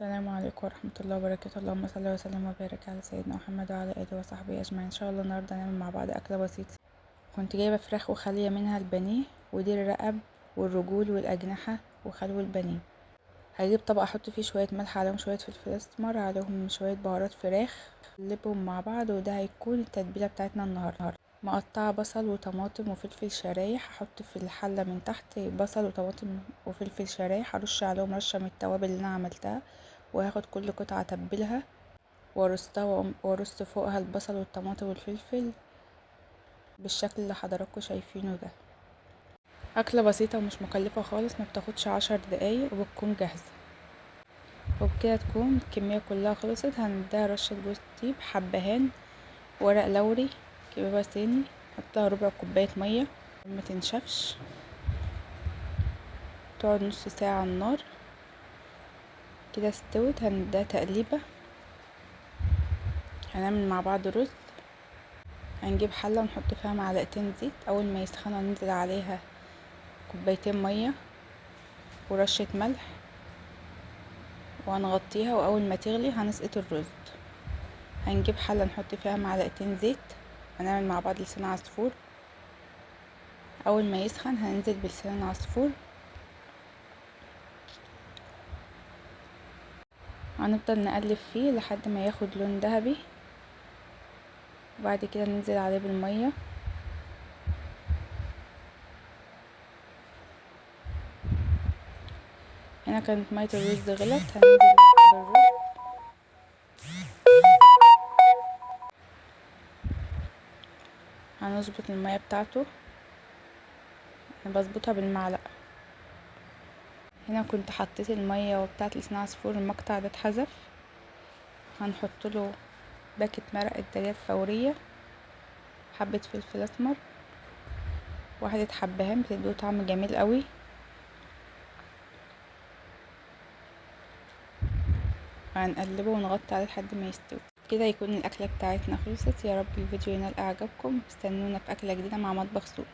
السلام عليكم ورحمة الله وبركاته. اللهم صل وسلم وبارك على سيدنا محمد وعلى آله وصحبه أجمعين. إن شاء الله النهاردة هنعمل مع بعض أكلة بسيطة. كنت جايبة فراخ وخالية منها البانيه، ودي الرقب والرجول والأجنحة وخلو البانيه. هجيب طبق أحط فيه شوية ملح، عليهم شوية فلفل أسمر، عليهم شوية بهارات فراخ، نقلبهم مع بعض، وده هيكون التتبيلة بتاعتنا النهاردة. مقطعة بصل وطماطم وفلفل شرايح، هحط في الحلة من تحت بصل وطماطم وفلفل شرايح، هرش عليهم رشة من التوابل اللي أنا عملتها، وهاخد كل قطعة اتبلها وارصها وارص فوقها البصل والطماطم والفلفل بالشكل اللي حضراتكم شايفينه ده. أكلة بسيطة ومش مكلفة خالص، ما بتاخدش 10 دقايق وبتكون جاهزة. وبكده تكون الكمية كلها خلصت. هنديها رشة جوز طيب، حبهان، ورق لوري، كبابة صيني، نحطها ربع كوباية مية ما تنشفش، تقعد نص ساعة على النار. كده استوت. هنديها تقليبة. هنعمل مع بعض رز. هنجيب حلة ونحط فيها معلقتين زيت، أول ما يسخنوا هننزل عليها كوبايتين مية ورشة ملح، وهنغطيها، وأول ما تغلي هنسقط الرز. هنجيب حلة نحط فيها معلقتين زيت، هنعمل مع بعض لسان عصفور. أول ما يسخن هننزل بلسان العصفور، هنفضل نقلب فيه لحد ما ياخد لون ذهبي، وبعد كده ننزل عليه بالمية. هنا كانت مية الرز غلت، هننزل بالرز. هنظبط المية بتاعته، انا بظبطها بالمعلقة. هنا كنت حطيت المية وبتاعت لسان عصفور، المقطع ده اتحذف. هنحط له باكت مرق الدجاج فورية، حبة فلفل اسمر، واحدة حبهان بتديه طعم جميل قوي. هنقلبه ونغطي عليه لحد ما يستوي. كده يكون الاكلة بتاعتنا خلصت. يا رب الفيديو ينال اعجابكم. استنونا في اكلة جديدة مع مطبخ سوق.